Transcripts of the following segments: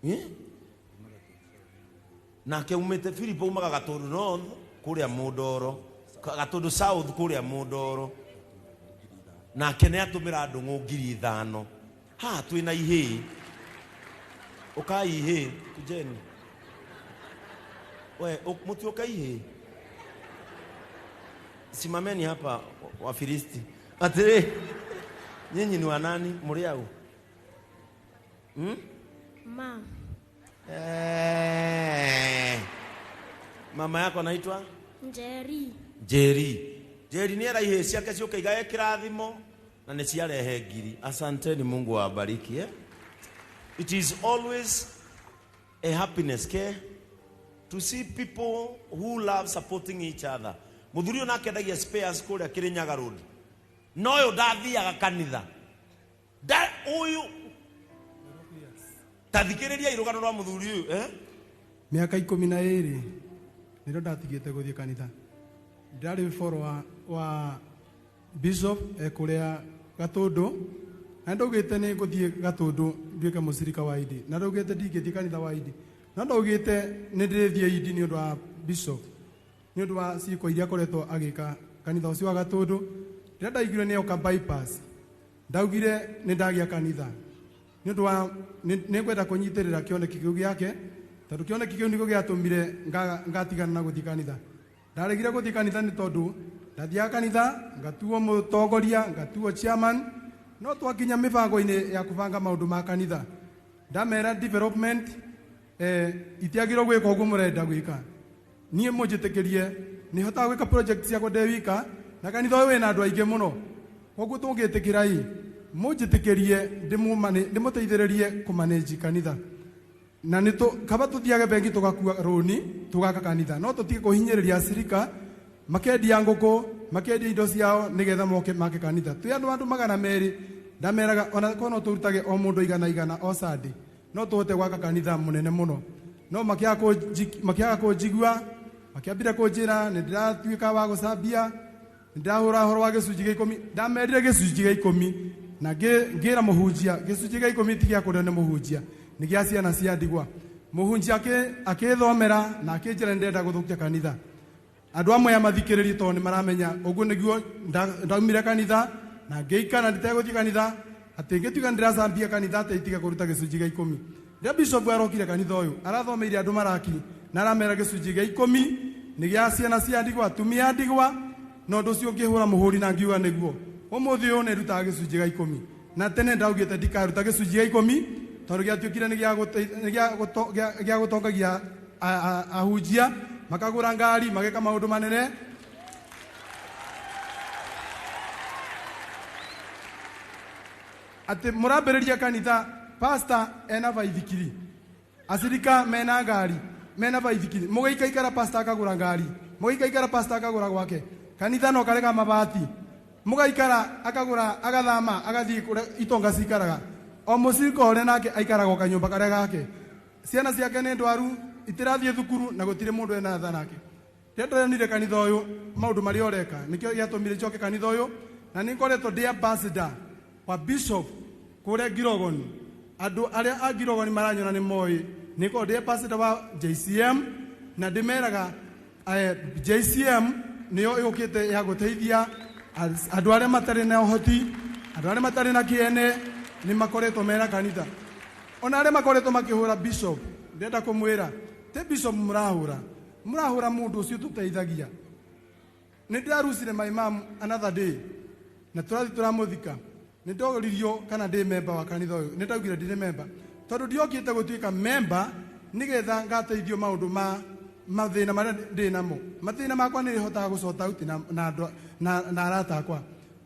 Eh? Nake umĩte Philip umaga Gatũndũ North kũrĩa Mũndoro, Gatũndũ South kũrĩa Mũndoro. Nake nĩ atũmĩra ndũng'ũ 5,000. Haha twĩna ihĩĩ. Ũkai ihĩĩ, kujeni. We, mũtiũka ihĩĩ. Simameni hapa Wafilisti. Atĩrĩ, nyinyi ni wanani? Mũrĩ au? Ma. Eh. Mama yako anaitwa Njeri. Njeri. Njeri nĩ era ihĩĩ ciake ciũke igae kĩrathimo na nĩ ciarehe ngiri. Asanteni, Mungu awabariki, eh? It is always a happiness ke to see people who love supporting each other. Mũthuri ũyũ nake endagia spares kũrĩa Kĩrĩnyaga Road. No ũyũ ndathiaga kanitha. Da ũyũ ta thikĩrĩriai rũgano rwa mũthuri ũyũ, eh? Mĩaka 12 nĩrĩo ndatigĩte gũthiĩ kanitha. Ndarĩ follower wa bishop ekũrĩa Gatũndũ, na ndaugĩte nĩ ngũthiĩ Gatũndũ nduĩke mũcirika wa Idi, na ndaugĩte ndingĩthiĩ kanitha wa Idi, no ndaugĩte nĩ ndĩrĩthiĩ Idi nĩ ũndũ wa bishop, nĩ ũndũ wa ciĩko iria akoretwo agĩka kanitha ũcio wa Gatũndũ. Rĩrĩa ndaiguire nĩ oka bypass, ndaugire nĩ ndagĩa kanitha nĩ ũndũ wa nĩ ngwenda kũnyitĩrĩra kĩoneki kĩu gĩake, tondũ kĩoneki kĩu nĩkĩo gĩatũmire ngatigana na gũthiĩ kanitha. Ndaregire gũthiĩ kanitha nĩ tondũ ndathiaga kanitha ngatuo mũtongoria, ngatuo chairman, no twakinya mĩbango-inĩ ya kũbanga maũndũ ma kanitha, ndamera development itiagĩrĩirwo gwĩka ũguo mũrenda gwĩka. Niĩ mũnjĩtĩkĩrie nĩ hotaga gwĩka project ciakwa ndĩ wika, na kanitha ũyũ wĩna andũ aingĩ mũno, koguo tũngĩtĩkĩra ĩ mũnjĩtĩkĩrie ndĩmũteithĩrĩrie kũmanage kanitha. Na nĩ kaba tũthiage bengi tũgakua rũni tũgaka kanitha, no tũtige kũhinyĩrĩria acirika makendia ngũkũ, makendia indo ciao nĩgetha moke make kanitha. Twĩ andũ 200, ndameraga ona korwo no tũrutage o mũndũ igana igana o Sunday, no tũhote gwaka kanitha mũnene mũno. No makĩaga kũnjigua, makĩambire kũnjĩra nĩ ndĩratuĩka wa gũcambia, nĩ ndĩrahũra ũhoro wa gĩcunjĩ gĩa ikũmi. Ndamerire gĩcunjĩ gĩa ikũmi na ngĩra mũhunjia gĩcunjĩ gĩa ikũmi ti gĩa kũrĩo nĩ mũhunjia, nĩ gĩa ciana cia ndigwa. Mũhunjia akĩthomera na akĩnjĩra nĩ ndĩrenda gũthũkia kanitha. Andũ amwe aya mathikĩrĩrie tondũ nĩ maramenya ũguo nĩguo ndaumire kanitha na ngĩikara nditegũthiĩ kanitha, atĩ ngĩtuĩka nĩ ndĩracambia kanitha atĩ itige kũruta gĩcunjĩ gĩa ikũmi. Rĩrĩa bishop arokire kanitha ũyũ, arathomeire andũ Maraki na aramera gĩcunjĩ gĩa ikũmi nĩ gĩa ciana cia ndigwa, atumia a ndigwa, na ũndũ ũcio ngĩhũra mũhũri na ngiuga nĩguo. Ũmũthĩ ũyũ nĩ ndutaga gĩcunjĩ gĩa ikũmi, na tene ndaugĩte ndikaruta gĩcunjĩ gĩa ikũmi tondũ gĩatuĩkire nĩ gĩa gũtongagia ahunjia, makagũra ngari, mageka maũndũ manene. Atĩ mũrambĩrĩria kanitha, pastor ena baithikiri, acirika mena ngari, mena baithikiri, mũgĩikaikara pastor akagũra ngari, mũgĩikaikara pastor akagũra gwake, kanitha no karega mabati, mũgaikara akagũra, agathama agathiĩ kũrĩa itonga cikaraga. O mũcirika ũrĩa nake aikaraga o kanyũmba karĩa gake, ciana ciake nĩ ndwaru, itirathiĩ thukuru na gũtirĩ mũndũ ena tha nake. Rĩrĩa ndonire kanitha ũyũ maũndũ marĩa ũreka, nĩkĩo gĩatũmire njoke kanitha ũyũ, na nĩ ngoretwo ndĩ ambassador wa bishop kũrĩa Ngirogoni. Andũ arĩa a Ngirogoni maranyona nĩ moĩ nĩ ngoragwo ndĩ ambassador wa JCM, na ndĩmeraga JCM nĩyo ĩũkĩte ya gũteithia andũ arĩa matarĩ na ũhoti, andũ arĩa matarĩ na kĩene, nĩ makoretwo mena kanitha. Ona arĩa makoretwo makĩhũra bishop, ndĩrenda kũmwĩra ti bishop mũrahũra, mũrahũra mũndũ ũcio tũteithagia. Nĩ ndĩrarucire my mom another day na tũrathiĩ tũramũthika. Nĩ ndoririo kana ndĩ member wa kanitha ũyũ, nĩ ndaugire ndirĩ member tondũ ndiokĩte gũtuĩka member nĩgetha ngateithio maũndũ ma mathĩna marĩa ndĩ namo. Mathĩna makwa nĩ hotaga gũ sort out na arata akwa.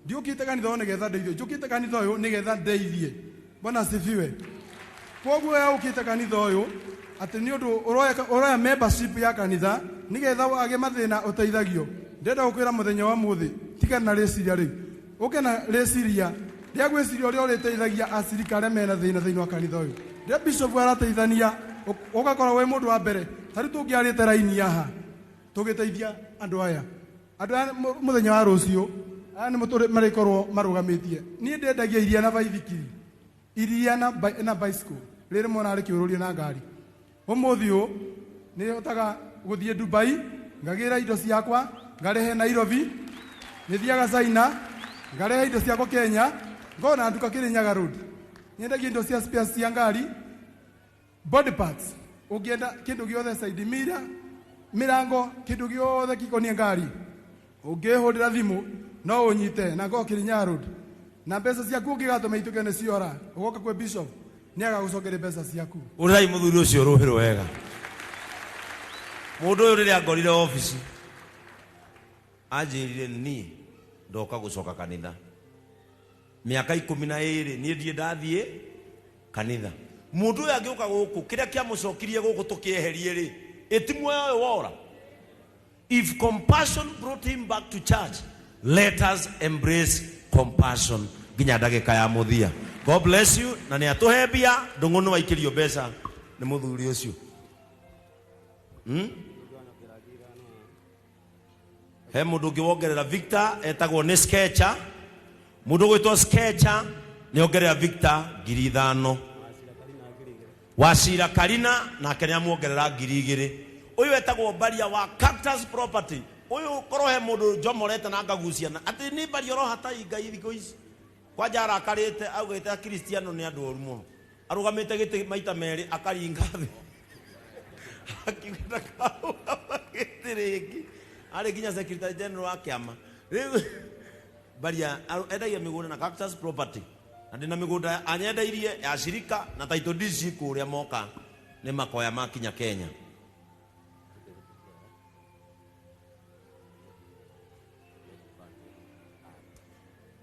Ndiũkĩte kanitha ũyũ nĩgetha ndeithio, njũkĩte kanitha ũyũ nĩgetha ndeithie. Bwana asifiwe. Koguo we ũkĩte kanitha ũyũ atĩ nĩ ũndũ ũroya membership ya kanitha nĩgetha wage mathĩna ũteithagio. Ndĩrenda gũkwĩra mũthenya wa ũmũthĩ, tigana na rĩciria rĩu, ũke na rĩciria rĩa gwĩciria ũrĩa ũrĩteithagia acirika arĩa mena thĩna thĩinĩ wa kanitha ũyũ. Rĩrĩa bishop arateithania, ũgakorwo wĩ mũndũ wa mbere. Ta rĩu tũngĩarĩte raini haha tũgĩteithia andũ aya, andũ aya mũthenya wa rũciũ aya nĩ marĩkorwo marũgamĩtie. Niĩ ndendagia iria na baithikiri, iria na bicycle. Rĩrĩ mwana arĩkĩũrũrio na ngari. Ũmũthĩ ũyũ nĩ hotaga gũthiĩ Dubai, ngagĩra indo ciakwa, ngarehe Nairobi, nĩ thiaga China, ngarehe indo ciakwa Kenya, ngona nduka Kirinyaga Road. Nyendagia indo cia spares cia ngari, body parts, ũngĩenda kĩndũ gĩothe, side mirror, mirango, kĩndũ gĩothe gĩkoniĩ ngari. Ũngĩhũrĩra thimũ no ũnyite na ngoo Kirinyaga Road. Na mbeca ciaku ũngĩgatũma ituĩke nĩ ciora, ũgoka kwĩ bishop, nĩ agagũcokeria mbeca ciaku. Ũrai mũthuri ũcio rũhĩ rwega. Mũndũ ũyũ rĩrĩa ngorire obici anjĩrire niĩ ndoka gũcoka kanitha mĩaka 12 niĩ ndirĩ ndathiĩ kanitha. Mũndũ ũyũ angĩũka gũkũ kĩrĩa kĩamũcokirie gũkũ tũkĩeherie rĩ ĩti muoyo ũyũ wora. If compassion brought him back to church, let us embrace compassion nginya ndagĩka ya mũthia. God bless you. Na nĩ atũhe mbia ndũng'ũ nĩ waikĩrio mbeca nĩ mũthuri ũcio. He mũndũ ũngĩ wongerera Victor etagwo nĩ Sketcher. Mũndũ ũgwĩtwo Sketcher nĩ ongerera Victor 5,000. Wacira Karina nake nĩ amuongerera 2,000. Ũyũ etagwo Baria wa Cactus Property. Ũyũ korwo he mũndũ njomorete na ngagucia na atĩ nĩ Baria ũroha tai Ngai thikũ ici. Kwanja arakarĩte augĩte Akristiano nĩ andũ oru mũno. Arũgamĩte gĩtĩ maita merĩ akaringa thĩ. Akiuga ndakarũgama gĩtĩ rĩngĩ. Arĩ nginya secretary general wa kĩama. Rĩu Baria endagia mĩgũnda na Cactus Property. Na ndĩna mĩgũnda anyendeirie ya shirika na title deeds ci kũrĩa moka nĩ makoya makinya Kenya.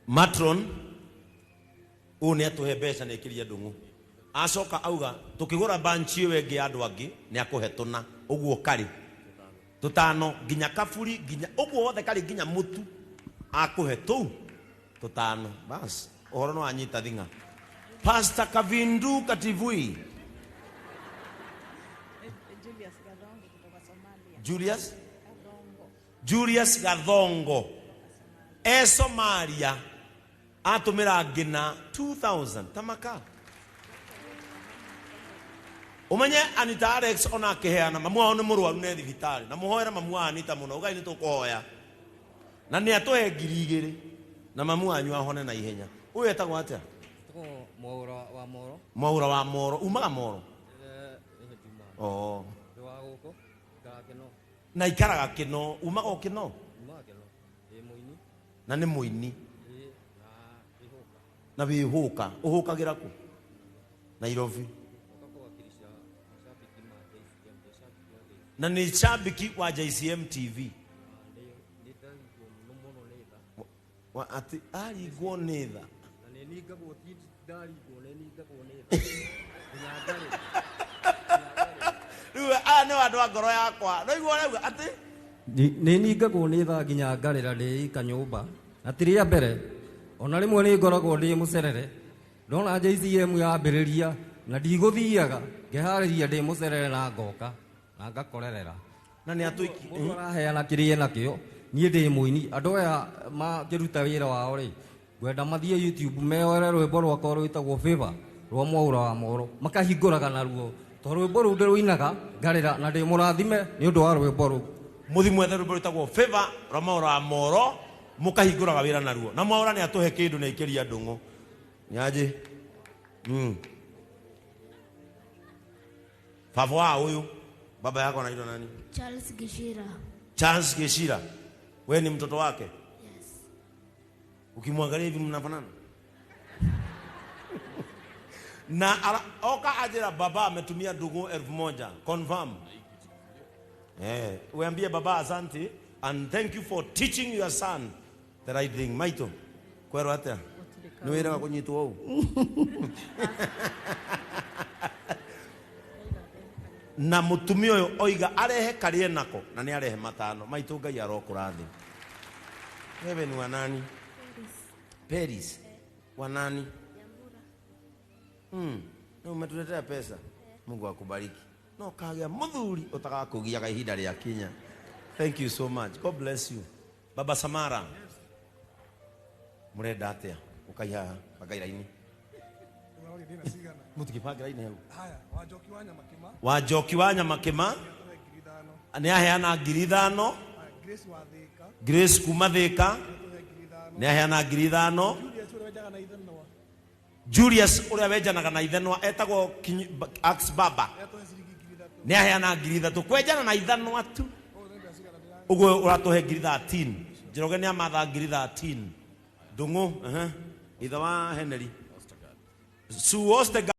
Matron ũyũ nĩ atũhe mbeca na ĩkĩria ndũng'ũ. Acoka auga tũkĩgũra banchi ĩyo ĩngĩ ya andũ angĩ nĩ akũhe tũna ũguo karĩ tũtano nginya kaburi nginya ũguo wothe karĩ nginya mũtu akũhe tũu tũtano. Bas ũhoro no anyita thing'a. Pastor Kavindu Kativui. Julius Gathongo kutoka Somalia. Julius Gathongo. Julius Gathongo e Somalia atũmĩra ngina 2000 tamaka. Umenye Anita Alex ona akĩheana mamu wao nĩ mũrwaru nĩ thibitarĩ na mũhoere mamu wa Anita mũno ugai nĩ tũkũhoya na nĩ atũhe 2,000 na mamu wanyu ahone na ihenya. Ũyũ etagwo atĩa? Tuko Mwaura wa Moro. Mwaura wa Moro. Umaga Moro? Juma. Oh. Ndi wa gũkũ ikaraga Kĩno. Na ikaraga Kĩno. Umaga o Kĩno? Umaga Kĩno. Ndĩ mũini. Na nĩ mũini. Ĩĩ, na wĩhũka. Na wĩhũka. Ũhũkagĩra kũ? Nairobi. Ũka kũwakilisha mashabiki ma JCM, ndĩ shabiki wa JCM. Na nĩ shabiki wa JCM TV. Na nĩ ndaringwo mũno mũno nĩ tha. Wa atĩ aringwo nĩ tha. Na nĩ ningagwo, ti ndaringwo, nĩ ningagwo nĩ tha. Nginya ngarĩra. Rĩu aya nĩ andũ a ngoro yakwa. No igua ũrauga atĩ Nĩ ningagwo nĩ tha nginya ngarĩra ndĩ ika nyũmba. Na ti rĩa mbere, ona rĩmwe nĩ ngoragwo ndĩ mũcerere. Ndona JCM yambĩrĩria na ndigũthiaga, ngeharĩria ndĩ mũcerere na ngoka na ngakorerera. Na nĩ atũiki. Mũndũ araheana kĩrĩa enakĩo, niĩ ndĩ mũini. Andũ aya makĩruta wĩra wao rĩ, ngwenda mathiĩ YouTube meyoere rwĩmbo rwakwa rwĩtagwo Favor rwa Mwaura wa Moro, makahingũraga naruo. Tondũ rwĩmbo rũu ndĩrũinaga ngarĩra na ndĩ mũrathime nĩ ũndũ wa rwĩmbo rũu. Mũthi mwethe rwĩmbo rwĩtagwo Favor rwa Mwaura wa Moro, mũkahingũraga wĩra naruo. Na Mwaura nĩ atũhe kĩndũ na aikĩria ndũng'ũ. Nyaje. Baba wa huyu, baba yako anaitwa nani? Charles Gishira. Charles Gishira. Wewe ni mtoto wake? Yes. Ukimwangalia hivi mnafanana? Na oka ajira baba ametumia ndugu 1,000. Confirm. Uambie baba asante and thank you for teaching your son the right thing. Maito, kwero atia? Ni wira wa kunyitwo u. Na mutumia uyu oiga arehe karie nako na ni arehe matano. Maito Ngai arokurathi. Wewe ni wa nani? Paris. Wa nani? Na umetuletea pesa. Mungu akubariki. No kagĩa muthuri utagakugiaga ihinda rĩa kinya. Thank you so much. God bless you. Baba Samara. Murenda atia? Ukaiha bagairaini. Mũtingĩbangĩra ine hau. Wanjoki wa Nyamakĩma nĩ aheana 5,000. Grace kuma Thĩka nĩ aheana 5,000. Julius ũrĩa wenjanaga na ithanwa etagwo Ax Baba nĩ aheana 3,000. Kwenjana na ithanwa tu ũguo ũratũhe 13,000. Njoroge nĩ amatha 13,000. Ndũng'ũ, ithe wa Henry Sue Ostergaard.